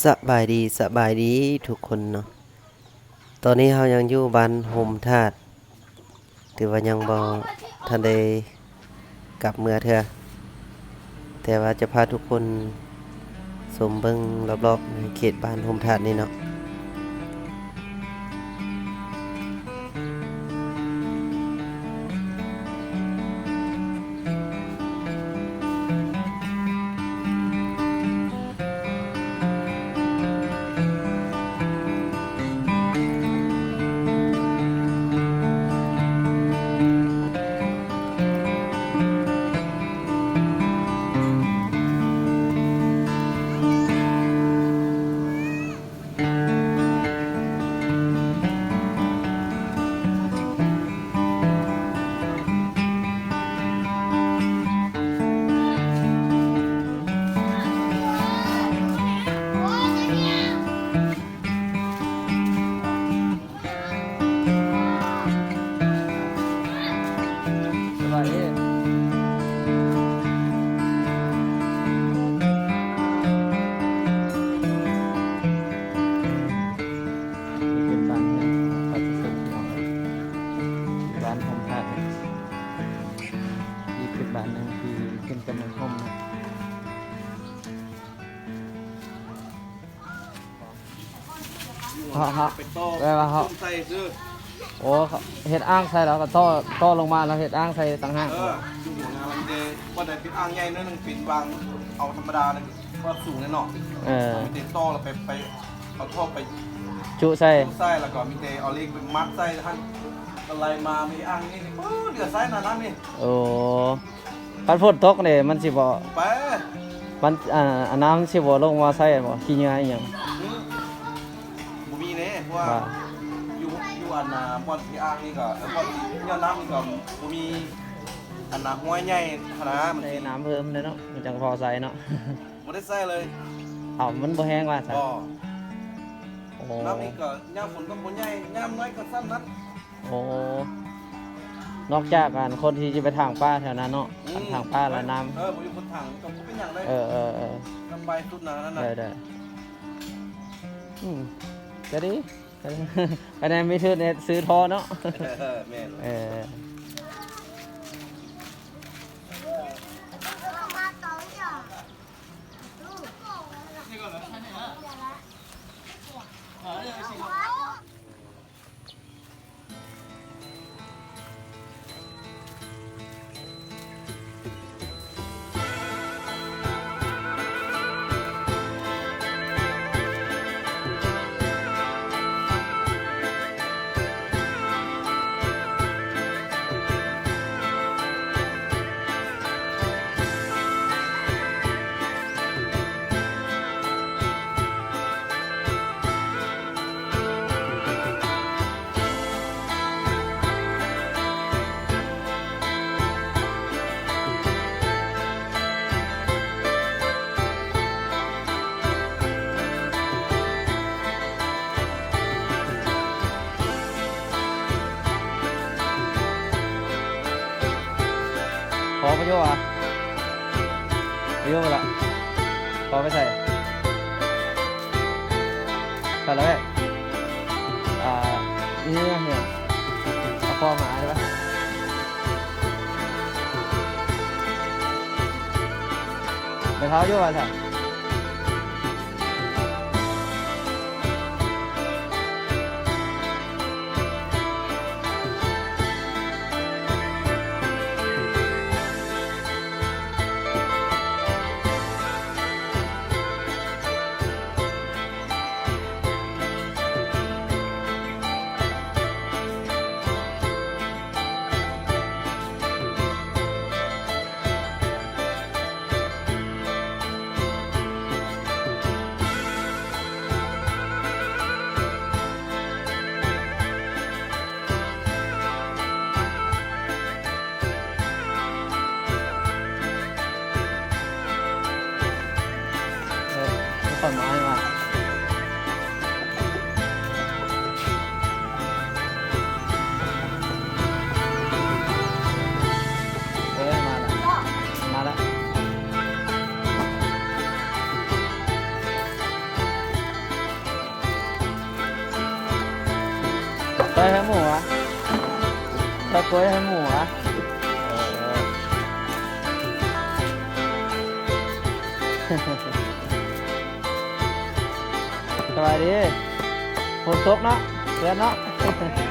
ສະບາຍດີ ສະບາຍດີທຸກຄົນເນາະ. ຕອນນີ້ເຮົາຍັງຢູ່ບ້ານຮົ່ມທາດ ຖືວ່າຍັງບໍ່ທັນໄດ້ກັບເມືອເທື່ອ, ແຕ່ວ່າຈະພາທຸກຄົນຊົມເບິ່ງລອບໆໃນເຂດບ້ານຮົ່ມທາດນີ້ເນາະ. ສະບາຍດີ ນີ້ເປັນບ້ານເຮືອນປະຊາຊົນພີ່ນ້ອງເອີຍ ບ້ານຮົ່ມທາດ ອີກເປັນບ້ານໜຶ່ງທີ່ເປັນກຳລັງຮົ່ມເນາະ. ເຮົາ ເຮົາ ເປັນທໍ່ ແປວ່າເຮົາ ໃສ່ຊື່ ໂອ້ ເຮັດອ່າງໃສ່ແລ້ວກໍຕໍ່ ຕໍ່ລົງມາແລ້ວເຮັດອ່າງໃສ່ຕ່າງຫາກ. ເອີ ຢູ່ຫົວງານມັນເດ ບໍ່ໄດ້ເປັນອ່າງໃຫຍ່ໜ້ອຍໜຶ່ງ ເປັນວາງເອົາທຳມະດາ ກໍສູງແນ່ເນາະ. ເອີ ມີແຕ່ຕໍ່ແລ້ວໄປ ໄປເອົາທໍ່ໄປຈຸໃສ່ ຈຸໃສ່ ແລ້ວກໍມີແຕ່ເອົາເຫຼັກໄປມັດໃສ່ຫັ້ນ ກໍໄລ່ມາ ມີອ່າງນີ້ ເອີ ເຫຼືອໃຊ້ນະນ້ຳນີ້. ໂອ້ ຄັນຝົນຕົກນີ້ມັນຊິບໍ່ ໄປ ມັນ ອ່າ ນ້ຳມັນຊິບໍ່ລົງມາໃສ່ບໍ່ ຂີ້ເຫຍື້ອອີ່ຫຍັງ? ອືມ ບໍ່ມີເດ້ ເພາະວ່າ ວ່າ ຢູ່ ຢູ່ອັນນ່າ ບ່ອນທີ່ອ່າງນີ້ກໍ ບ່ອນທີ່ເຫຍື້ອນ້ຳນີ້ກໍບໍ່ມີອັນນ່າ ຫ້ວຍໃຫຍ່ຫັ້ນນະ ມັນ ໃສ່ນ້ຳເພີ່ມແດ່ເນາະ ມັນຈັ່ງພໍໃຊ້ເນາະ. ບໍ່ໄດ້ໃສ່ເລີຍ ເອົາ ມັນບໍ່ແຫ້ງວ່າຊັ້ນ ບໍ່. ໂອ້ ນ້ຳນີ້ກໍຍາມຝົນກໍບໍ່ໃຫຍ່ ຍາມນ້ອຍກໍສ່ຳນັ້ນ. ໂອ້ ນອກຈາກອັນຄົນທີ່ຈະໄປຖາງປ່າແຖວນັ້ນເນາະ ອືມ ຄັນຖາງປ່າລະນ້ຳ ເອີ ບໍ່ມີຄົນຖາງກໍບໍ່ເປັນຫຍັງເລີຍ. ເອີ ເອີ ເອີ ນ້ຳໄວສຸດນະນັ້ນນະ ໄດ້ ໄດ້ ອືມ ກໍດີ ກໍແນນມີທຶນເຮັດຊື້ທໍ່ເນາະ. ເອີ ແມ່ນ ເອີ. ພໍປະໂຫຍດຫວາ? ປະໂຫຍດລະ ພໍໄປໃສ່? ໄປລະແວະ ອ່າ ນີ້ເຮືອນ ເອົາພໍ່ມາໄດ້ປະ? ໄປເຜົາຢູ່ວ່າຊັ້ນ. ເອີ ເອົາຂອງມາໃຫ້ວ່າ ເອີ ມາລະ ມາລະ. ໄປໃຫ້ໝູຫວາ? ໄປໂກຍໃຫ້ໝູຫວາ? ເອີ ສະບາຍດີ. ຝົນຕົກເນາະ ເພື່ອນເນາະ.